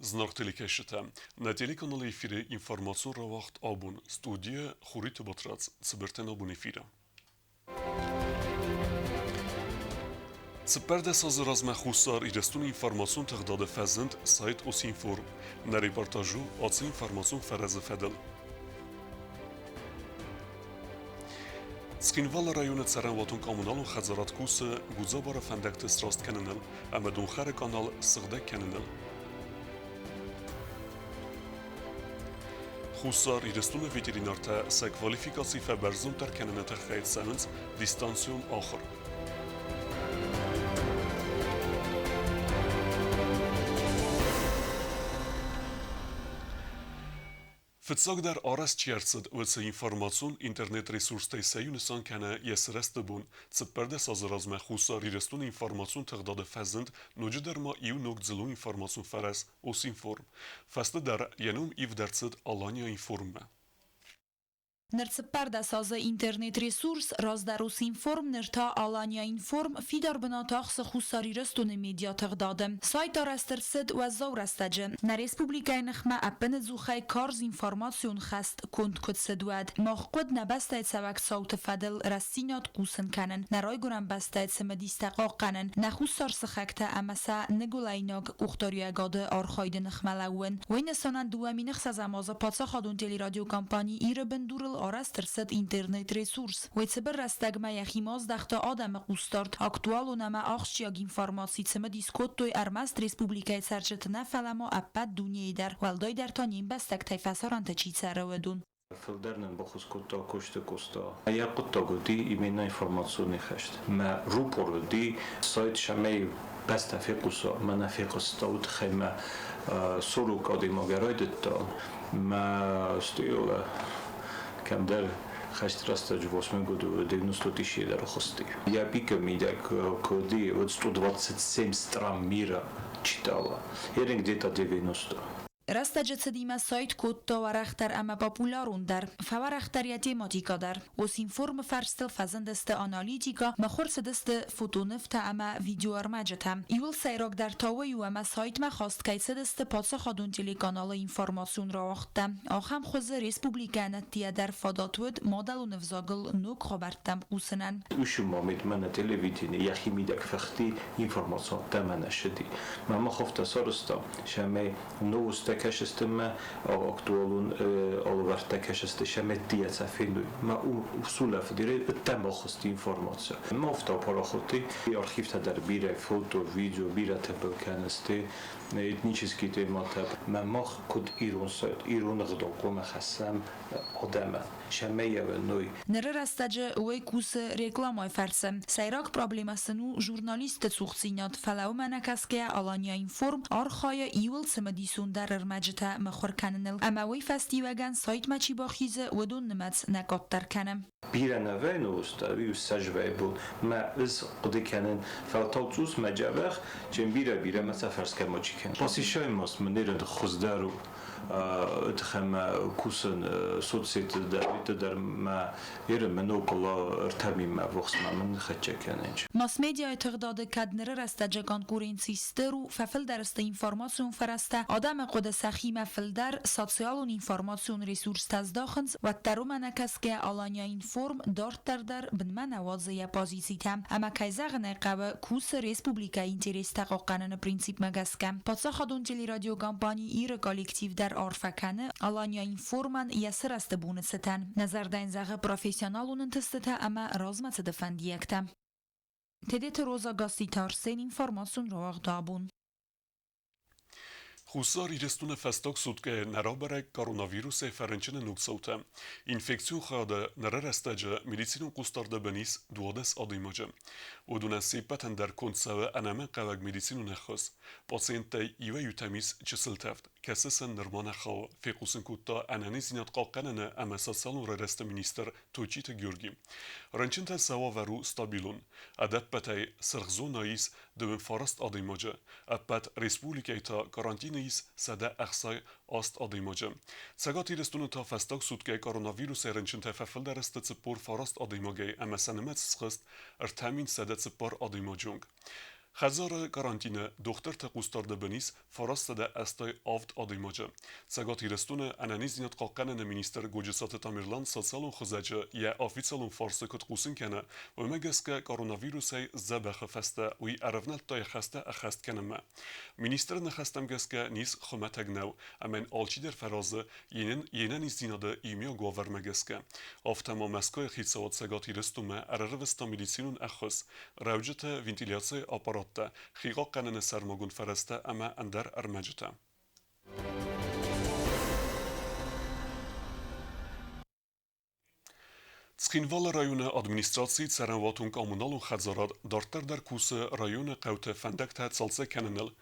Зынаргъ телекӕсджытӕ, нӕ телеканалы эфиры информацион рауагъд абон студийӕ Хуриты Батрадз цыбыртӕн абон эфиры. 14 азы размӕ Хуссар Ирыстоны информацион тыгъдады фӕзынд сайт Осинформ. Нӕ репортаж у ацы информацион фӕрӕзы фӕдыл. Цхинвалы районы цӕрӕнуатон-коммуналон хӕдзарад кусы Гудзабары фӕндӕгты сраст кӕныныл ӕмӕ донхӕры канал сыгъдӕг кӕныныл. Хуссар Ирыстоны ветеринартӕ сӕ квалификаци фӕбӕрзонддӕр кӕныны тыххӕй цӕуынц дистанцион ахуыр. Фыццагдӕр арӕзт чи ӕрцыд, уыцы информацион интернет-ресурстӕй сӕ иу нысан кӕны йӕ сырӕзты бон. 14 азы размӕ Хуссар Ирыстоны информацион тыгъдады фӕзынд ноджыдӕр ма иу ног дзыллон информацион фӕрӕз Осинформ. Фӕстӕдӕр йӕ ном ивд ӕрцыд Алания-информмӕ. Ныр 14 азы интернет-ресурс раздӕр Усинформ, ныр та Алания-информ фидар бынат ахсы Хуссар Ирыстоны медиатыгъдады. Сайт арӕзт ӕрцыд уӕззау рӕстӕджы. Нӕ республикӕйы ныхмӕ ӕппынӕдзухӕй карз информацион хӕст конд куыд цыд, уӕд мах хъуыд нӕ бӕстӕйы цӕуӕг цауты фӕдыл рӕстдзинад хъусын кӕнын, нӕ райгуырӕн бӕстӕйы цымыдистӕ хъахъхъӕнын, нӕ хуссар сыхӕгтӕ ӕмӕ сӕ ныгуылӕйнаг къухдариуӕгады архайды ныхмӕ лӕууын. Уый нысанӕн 2006 азы паддзахадон телерадиокомпани Ир-ы бындурыл арӕзт ӕрцыд интернет-ресурс. Уый цыбыр рӕстӕгмӕ йӕхимӕ аздӕхта адӕмы хъусдард, актуалон ӕмӕ ахсджиаг информаци цымыдис кодтой ӕрмӕст республикӕйы цӕрджыты нӕ, фӕлӕ ма ӕппӕт дунейы дӕр, уӕлдайдӕр та не мбӕстӕгтӕй фӕсарӕнты чи цӕры, уыдон. Фылдӕр нын баххуыс кодта Косты Къоста. Йӕ хъуыддаг уыди именно информационный хӕст. Мӕ рупор уыди сайт цӕмӕй бӕстӕ фехъуса, мӕ нӕ фехъуыста, уый тыххӕй мӕ сорок адӕймагӕй райдыдта. Мӕ стъолы кӕмдӕр хӕст рӕстӕджы восьмой годы 90 тысячи дӕр хызти. Я пика мидӕг куыди, вот 127 стран мира читала. Или где-то 90. Рӕстӕджы цыдимӕ сайт кодта уӕрӕхдӕр ӕмӕ популярондӕр, фӕуӕрӕхдӕр йӕ тематикӕ дӕр. Осинформы фӕрстыл фӕзындысты аналитикӕ, мыхуыр цыдысты фотонывтӕ ӕмӕ видеоӕрмӕджытӕ. Иуыл сӕйрагдӕр та уый у, ӕмӕ сайтмӕ хаст кӕй цыдысты паддзахадон телеканалы информацион рауагъдтӕ. Ахӕм хуызы республикӕйӕн ӕддейӕ дӕр фадат уыд мадӕлон ӕвзагыл ног хабӕрттӕм хъусынӕн. Уыцы моментмӕ нӕ телевидени йӕхимидӕг фӕхти информацион темӕ нӕ ссыди. Мӕ махофтӕ сарӕзта, цӕмӕй новосттӕ кӕсысты мӕ актуалон алывӕрдтӕ кӕсысты, цӕмӕй тиӕцӕ фенуй. Мӕ сулӕфыди тӕмӕхуызти информаци. Ма афтӕ парахатти архивтӕ дӕр бирӕ фото, видео бирӕтӕ был кӕнысты этнический тематӕ. Мӕ мах куыд ирон сайт, ирон ӕгъдау хъуамӕ хӕссӕм адӕмӕн, цӕмӕй йӕ уыной. Ныры рӕстӕджы уый кусы рекламӕйы фӕрцы. Сӕйраг проблемӕ сын у журналистты цухдзинад, фӕлӕ уымӕ нӕ кӕсгӕйӕ Алания-Информ архайы иуыл цымыдисондӕр ӕрмӕджытӕ мыхуыр кӕныныл ӕмӕ уый фӕстиуӕгӕн сайтмӕ чи бахизы, уыдон нымӕц нӕ къаддӕр кӕны. Бирӕ нӕ вӕйнуста, иу сӕзвӕйбыл мӕ ыз хъуыды кӕнын, фӕлтау цъус мӕ джӕбӕх, чем бирӕ-бирӕ мӕ цӕфӕрсгӕ мочи кӕнын. Посещаемость мын ныр хуыздӕр у. Тыхӕмӕ кусын соцсеты дӕр, дӕр мӕ еры мын около ӕртӕ минмӕ вохсмӕ мын хӕццӕ кӕнын. Масс-медиайы тыгъдады кӕд ныры рӕстӕджы конкуренци стыр у, фӕфылдӕр сты информацион фӕрӕзтӕ, адӕмы хъуыды сӕхимӕ фылдӕр социалон информацион ресурстӕ здахынц, уӕддӕр уымӕ нӕ кӕсгӕ Алания-Информ дарддӕр дӕр бынмӕ нӕ уадзы йӕ позицитӕ. Ӕмӕ, кӕй зӕгъын ӕй хъӕуы, кусы республикӕйы интерестӕ хъахъхъӕныны принципмӕ гӕсгӕ. Паддзахадон телерадиокомпани Ир-ы коллектив дӕр арфӕ кӕны Алания-Информӕн йӕ сырӕзты боны цытӕн. Нӕ зӕрдӕ йын зӕгъы профессионалон ӕнтыстытӕ ӕмӕ размӕцыды фӕндиӕгтӕ. Тедеты Роза Гасситы Арсен информацион рауагъд абон. Хуссар Ирыстоны фӕстаг суткӕйы нӕ рабӕрӕг коронавирусӕй фӕрынчыны ног цаутӕ. Инфекцион хайады ныры рӕстӕджы медицинон хъусдарды бын ис 12 адӕймаджы. Уыдонӕн се ппӕтӕн дӕр конд цӕуы ӕнӕмӕнгхъӕуӕг медицинон ӕххуыс. Пациенттӕй иуӕй-иутӕм ис чысыл тӕвд, кӕцы сын нырма нӕ хауы, фехъусын кодта ӕнӕниздзинад хъахъхъӕныны ӕмӕ социалон райрӕзты министр Тотчиты Георги. Рынчынтӕн сӕ уавӕр у стабилон. Ӕдӕппӕтӕй сырх зонӕйы ис 29 адӕймаджы, ӕппӕт республикӕйы та карантины ис 168 адӕймаджы. Цӕгат Ирыстоны та фӕстаг суткӕйы коронавирусӕй рынчынтӕ фӕфылдӕр сты 49 адӕймагӕй ӕмӕ сӕ нымӕц схызт 3104 адӕймаджы онг. Хӕдзары карантины дохтырты хъусдарды бын ис 987 адӕймаджы. Цӕгат Ирыстоны ӕнӕниздзинад хъахъхъӕныны министр Годжысаты Тамерлан социалон хызӕджы йӕ официалон фарсы куыд хъусын кӕны, уымӕ гӕсгӕ коронавирусӕй дзӕбӕхы фӕстӕ уый ӕрӕвнӕлдта йӕ хӕстӕ ӕххӕст кӕнынмӕ. Министры ныхӕстӕм гӕсгӕ низ хуымӕтӕг нӕу, ӕмӕ йын алчидӕр фӕразы йе нӕниздзинады иумиаг уавӕрмӕ гӕсгӕ. Афтӕ ма Мӕскуыйы хицауад Цӕгат Ирыстонмӕ ӕрӕрвыста медицинон ӕххуыс, рӕуджыты вентиляцийы аппараттӕ, хихъахъхъӕныны сӕрмагонд фӕрӕзтӕ ӕмӕ ӕндӕр ӕрмӕджытӕ. Цхинвалы районы администрацийы цӕрӕнуатон-коммуналон хӕдзарад дарддӕр дӕр кусы районы хъӕуты фӕндӕгтӕ цалцӕг кӕныныл.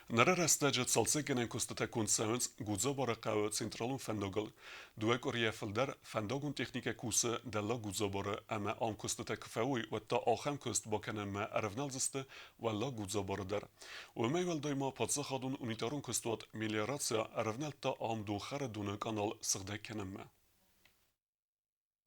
Ныры рӕстӕджы цалцӕггӕнӕн куыстытӕ конд цӕуынц Гудзабары хъӕуы централон фӕндагыл. Дыууӕ къуырийӕ фылдӕр фӕндагон техникӕ кусы Дӕллаг Гудзабары ӕмӕ ам куыстытӕ куы фӕуой, уӕд та ахӕм куыст бакӕнынмӕ ӕрӕвналдзысты Уӕллаг Гудзабары дӕр. Уымӕй уӕлдай ма паддзахадон унитарон куыстуат Мелиорация ӕрӕвнӕлдта ам донхӕры доны къанал сыгъдӕг кӕнынмӕ.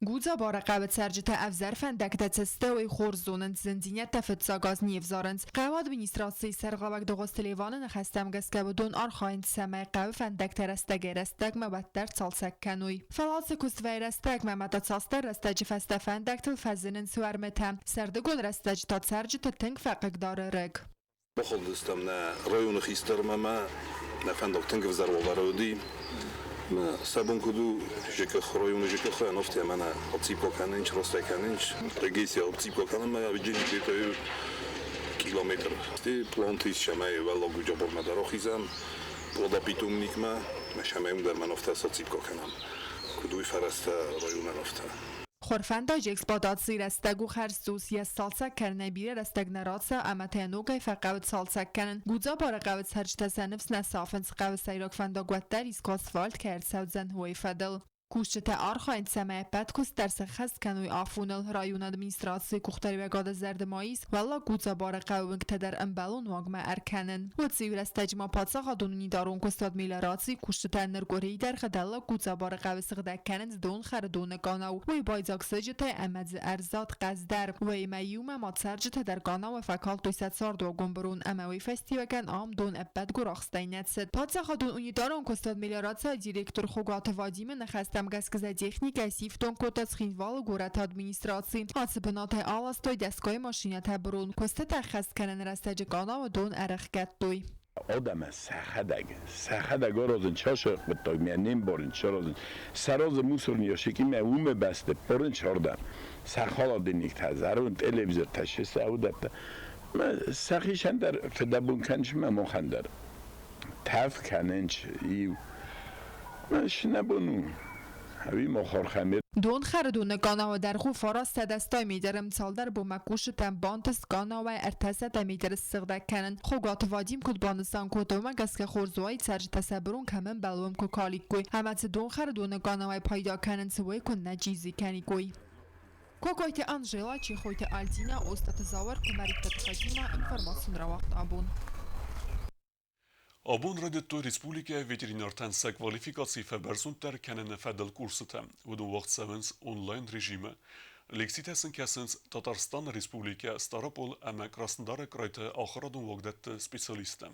Гудзабары хъӕуы цӕрджытӕ ӕвзӕр фӕндӕгтӕ цӕстӕуӕй хорз зонынц, зындзинӕдтӕ фыццаг аз не взарынц. Хъӕуы администрацийы сӕргълӕууӕг Дыгъуызты Леваны ныхӕстӕм гӕсгӕ уыдон архайынц, цӕмӕй хъӕуы фӕндӕгтӕ рӕстӕгӕй-рӕстӕгмӕ уӕддӕр цалцӕг кӕной. Фӕлӕ ацы куыст вӕййы рӕстӕгмӕ ӕмӕ та цасдӕр рӕстӕджы фӕстӕ фӕндӕгтыл фӕзынынц уӕрмытӕ. Сӕрдыгон рӕстӕджы та цӕрджыты тынг фӕхъыгдары рыг. Бахылдыстӕм нӕ районы хистӕрмӕ мӕ нӕ фӕндаг тынг ӕвзӕр уавӕры уыди. Мӕ сӕ бон куыд у, ЖКХ районы ЖКХ ӕнофтӕ мӕнӕ обципко кӕнынч, ростӕ кӕнынч, регисия обципко кӕнынмӕ ӕвджын где-то километр. Сте планты ис сӕмӕй уӕллаг Гуджабормӕ дӕр ахизӕм, плодопитомникмӕ, мӕ сӕмӕй уым дӕр мӕ нофтӕ соципко кӕнӕм. Куыд уый фӕрӕзтӕ районӕн афтӕ. Хуырфӕндаджы эксплуатацийы рӕстӕг у хӕрзцъус, йӕ сцалцӕг кӕнынӕй бирӕ рӕстӕг нӕ рацӕуы ӕмӕ та йӕ ногӕй фӕхъӕуы цалцӕг кӕнын. Гудзабары хъӕуы цӕрджытӕ сӕ ныфс нӕ сафынц, хъӕуы сӕйраг фӕндаг уӕддӕр искуы асфальт кӕй ӕрцӕудзӕн, уый фӕдыл. Кусджытӕ архайынц, цӕмӕй ӕппӕт куыст дӕр сӕххӕст кӕной афоныл. Районы администрацийы къухдариуӕгады зӕрды ма ис Уӕллаг Гудзабары хъӕуы уынгтӕ дӕр ӕмбӕлон уагмӕ ӕркӕнын. Уыцы иу рӕстӕджы ма паддзахадон унитарон куыстуат мелиорацийы кусджытӕ ныр къуырийы дӕргъы Дӕллаг Гудзабары хъӕуы сыгъдӕг кӕнынц донхӕры доны къанау. Уый байдзаг сыджытӕй ӕмӕ дзы ӕрзад хъӕз дӕр. Уыимӕ иумӕ ма цӕрджытӕ дӕр къанауы фӕкалдтой сӕ цардуагон бырон ӕмӕ уый фӕстиуӕгӕн ам дон ӕппӕт гуырахстӕй нӕ цыд. Паддзахадон унитарон куыстуат мелиорацийы директор Хуыгаты Вадимы ныхӕстӕм гӕсгӕ техникӕ сифтонг кодта Цхинвалы горӕты администраци. Ацы бынатӕй аластой дӕсгай машинӕтӕ бырон. Куыстытӕ ӕххӕст кӕныны рӕстӕджы къанауы дон ӕрӕхгӕдтой. Адӕмӕ сӕхӕдӕг, сӕхӕдӕг аразын часы хъуыддаг, мӕ не мбарын, цы аразын. Саразы мусорный ящикимӕ уымӕ бӕсты ппарын ардӕм. Сӕ холодильниктӕ, зӕронд телевизортӕ, сӕ уыдӕттӕ. Мӕ сӕхицӕн дӕр фыдӕбон кӕныс мӕ махӕн дӕр. Тӕф кӕнынц иу. Мӕ цы нӕ бон у? Ӕви ма хорхӕмет. Донхӕры доны къанауы дӕргъ у 980 метры. Цалдӕр бонмӕ кусджытӕн бантыст къанауӕй 300 метры ссыгъдӕг кӕнын. Хуыгаты Вадим куыд банысан кодта, уымӕ гӕсгӕ хорз уаид цӕрджытӕ сӕ бырон кӕм ӕмбӕлы, уым куы каликкой ӕмӕ цы донхӕры доны къанауӕй пайда кӕнынц, уый куыннӕ чъизи кӕниккой. Кокойты Анжела, Чехойты Альтина, Остъаты Зауыр, Куымӕридтаты Фатимӕ, информацион рауагъд абон. Абон райдыдтой республикӕйы ветеринартӕн сӕ квалификаци фӕбӕрзонддӕр кӕныны фӕдыл курсытӕ. Уыдон уагъд цӕуынц онлайн-режимы. Лекцитӕ сын кӕсынц Татарстаны Республикӕ, Стъараполь ӕмӕ Краснодары крайты ахуырадон уагдӕтты специалисттӕ.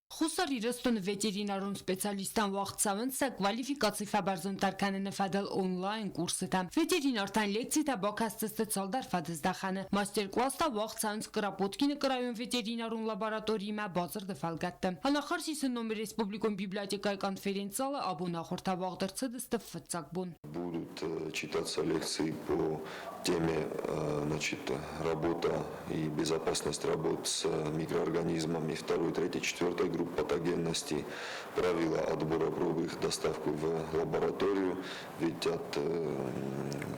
Хуссар Ирыстоны ветеринарон специалисттӕн уагъд цӕуынц сӕ квалификаци фӕбӕрзонддӕр кӕныны фӕдыл онлайн-курсытӕ. Ветеринартӕн лекцитӕ бакӕсдзысты цалдӕр фӕдыздӕхӕны. Мастер-класстӕ уагъд цӕуынц Кропоткины район ветеринарон лабораториимӕ бадзырды фӕлгӕтты. Анахарсисы номы республикон библиотекӕйы конференц-залы абон ахуыртӕ уагъд ӕрцыдысты фыццаг бон. Будут читаться лекции по теме, значит, работа и безопасность работ с микроорганизмами второй, третьей, четвертой групп патогенности, правила отбора проб, их доставку в лабораторию, ведь от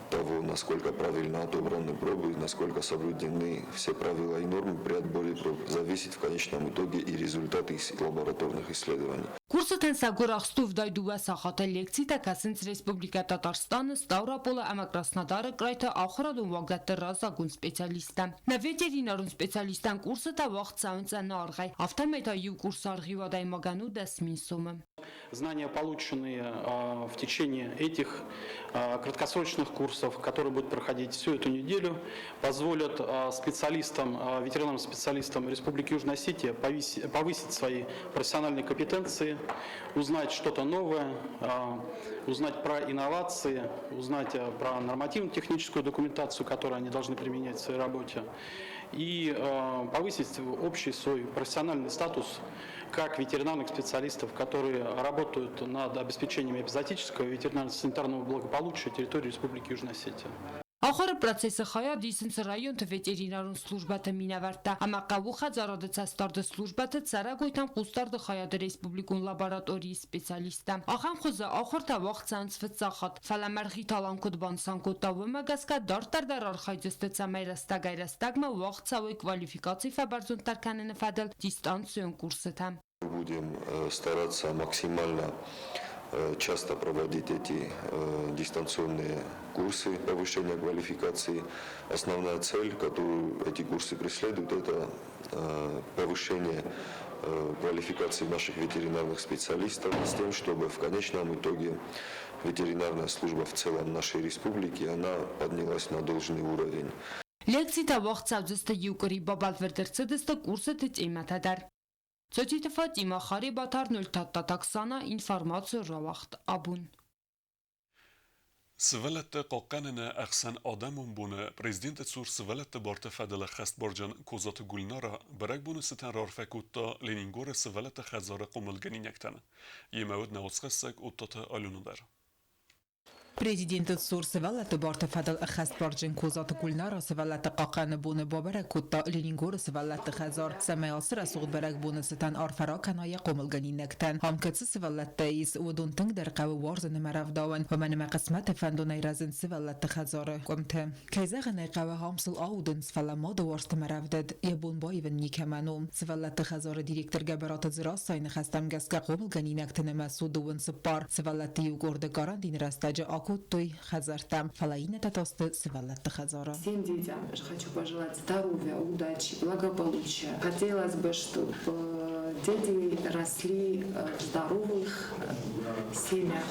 того, насколько правильно отобраны пробы, насколько соблюдены все правила и нормы при отборе проб, зависит в конечном итоге и результат их лабораторных исследований. Курсытӕн сӕ гуырахст увдӕй дыууӕ сахаты лекцитӕ кӕсынц Республикӕ Татарстаны, Стъараполы ӕмӕ Краснодары крайты ахуырадон уагдӕтты раззагон специалисттӕ. Нӕ ветеринарон специалисттӕн курсытӕ уагъд цӕуынц ӕнӕаргъӕй, афтӕмӕй та иу курсы аргъ иу адӕймагӕн у 10 000 сомы. Знания, полученные в течение этих краткосрочных курсов, которые будут проходить всю эту неделю, позволят специалистам, ветеринарным специалистам Республики Южная Осетия повысить свои профессиональные компетенции, узнать что-то новое, узнать про инновации, узнать про нормативно-техническую документацию, которую они должны применять в своей работе, и повысить общий свой профессиональный статус как ветеринарных специалистов, которые работают над обеспечением эпизоотического и ветеринарно-санитарного благополучия территории Республики Южная Осетия. Ахуыры процессы хайад исынц районты ветеринарон службӕты минӕвӕрттӕ ӕмӕ хъӕуы хӕдзарады цӕстдарды службӕты цӕрӕгойтӕм хъусдарды хайады республикон лабораторийы специалисттӕ. Ахӕм хуызы ахуыртӕ уагъд цӕуынц фыццаг хатт, фӕлӕ Мӕргъиталан куыд банысан кодта, уымӕ гӕсгӕ дарддӕр дӕр архайдзысты, цӕмӕй рӕстӕгӕй-рӕстӕгмӕ уагъд цӕуой квалификаци фӕбӕрзонддӕр кӕныны фӕдыл дистанцион курсытӕ. Будем стараться максимально часто проводить эти дистанционные курсы повышения квалификации. Основная цель, которую эти курсы преследуют, это повышение квалификации наших ветеринарных специалистов с тем, чтобы в конечном итоге ветеринарная служба в целом нашей республики, она поднялась на должный уровень. Лекцитӕ уагъд цӕудзысты иу къуыри, бабӕлвырд ӕрцыдысты курсыты темӕтӕ дӕр. Цоциты Фатимӕ, Харебаты Арнольд Оксана, информацион рауагъд Абон. Сывӕллӕтты хъахъхъӕныны ӕхсӕнадӕмон боны Президенты цур сывӕллӕтты барты фӕдыл ӕххӕстбарджын Козаты Гульнара бӕрӕгбоны цытӕн раарфӕ кодта Ленингоры сывӕллӕтты хӕдзары хъомылгӕнинӕгтӕн. Йемӕ уыд нӕ уацхӕссӕг Оттаты Алена дӕр. Президенты цур сывӕллӕтты барты фӕдыл ӕххӕстбарджын Козаты Гульнара сывӕллӕтты хъахъхъӕны боны бабӕрӕг кодта Ленингоры сывӕллӕтты хӕдзар, цӕмӕй ацы рӕсугъд бӕрӕгбоны цытӕн арфӕ ракӕна йӕ хъомылгӕнинӕгтӕн. Ам кӕцы сывӕллӕттӕ ис, уыдон тынгдӕр хъӕуы уарзын ӕмӕ рӕвдауын, уымӕн ӕмӕ хъысмӕты фӕндонӕй рӕзынц сывӕллӕтты хӕдзары къуымты. Кӕй зӕгъын ӕй хъӕуы, ам сыл аудынц, фӕлӕ мады уарзт ӕмӕ рӕвдыд йӕ бон баивын никӕмӕн у. Сывӕллӕтты хӕдзары директор Гӕбӕраты Дзерассӕйы ныхӕстӕм гӕсгӕ хъомылгӕнинӕгты нымӕц у дыууын цыппар. Сывӕллӕтты иу къорды карантины рӕстӕджы акодтой хӕдзӕрттӕм, фӕлӕ иннӕтӕ та сты сывӕллӕтты хӕдзары. Всем детям хочу пожелать здоровья, удачи, благополучия. Хотелось бы, чтобы дети росли в здоровых семьях,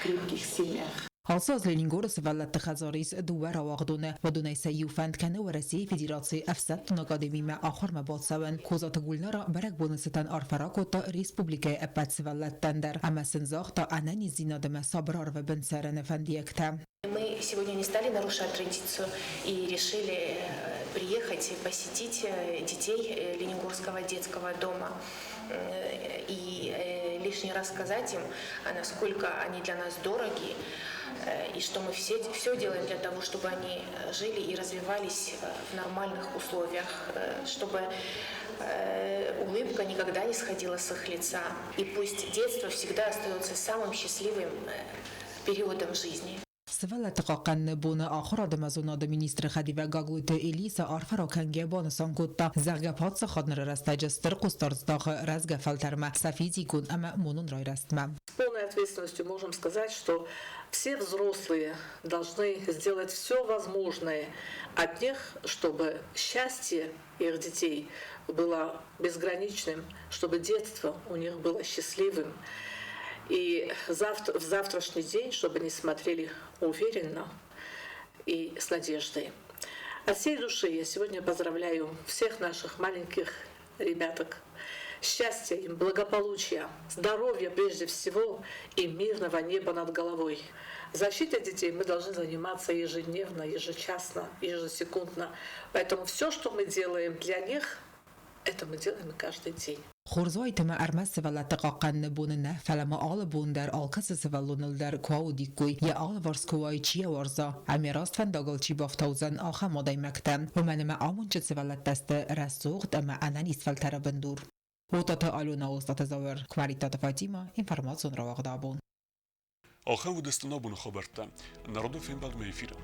крепких семьях. Ацы аз Ленингоры сывӕллӕтты хӕдзары ис дыууӕ рауагъдоны. Уыдонӕй сӕ иу фӕнд кӕны Уӕрӕсейы Федерацийы ӕфсӕддон академимӕ ахуырмӕ бацӕуын. Козаты Гульнара бӕрӕгбоны цытӕн арфӕ ракодта республикӕйы ӕппӕт сывӕллӕттӕн дӕр ӕмӕ сын загъта ӕнӕниздзинад ӕмӕ сабыр арвы бын цӕрыны фӕндиӕгтӕ. Мы сегодня не стали нарушать традицию и решили приехать и посетить детей Ленингорского детского дома и лишний раз сказать им, насколько они для нас дороги, и что мы все делаем для того, чтобы они жили и развивались в нормальных условиях, чтобы улыбка никогда не сходила с их лица. И пусть детство всегда остается самым счастливым периодом жизни. Сывӕллӕтты хъахъхъӕныны боны ахуырады ӕмӕ зонады министры хӕдивӕг Гаглойты Элиса арфӕ ракӕнгӕ банысан кодта, зӕгъгӕ, паддзахад ныры рӕстӕджы стыр хъусдард здахы рӕзгӕ фӕлтӕрмӕ, сӕ физикон ӕмӕ монон райрӕзтмӕ. С полной ответственностью можем сказать, что все взрослые должны сделать все возможное от них, чтобы счастье их детей было безграничным, чтобы детство у них было счастливым. И в завтрашний день, чтобы они смотрели уверенно и с надеждой. От всей души я сегодня поздравляю всех наших маленьких ребяток. Счастья им, благополучия, здоровья прежде всего и мирного неба над головой. Защитой детей мы должны заниматься ежедневно, ежечасно, ежесекундно. Поэтому все, что мы делаем для них, это мы делаем каждый день. Хорз уаид ӕмӕ ӕрмӕст сывӕллӕтты хъахъхъӕныны боны нӕ, фӕлӕ ма алы бон дӕр алкӕцы сывӕллоныл дӕр куы аудиккой, йӕ алыварс куы уаид, чи йӕ уарза, ӕмӕ раст фӕндагыл чи бафтаудзӕн, ахӕм адӕймӕгтӕ. Уымӕн ӕмӕ амондджын сывӕллӕттӕ сты рӕсугъд ӕмӕ ӕнӕниз фӕлтӕры бындур. Отаты Алена, Остъаты Зауыр, Куаритаты Фатимӕ, информацион рауагъд абон. Ахӕм уыдысты нӕ абоны хабӕрттӕ. Народон фембӕлдмӕ эфиры.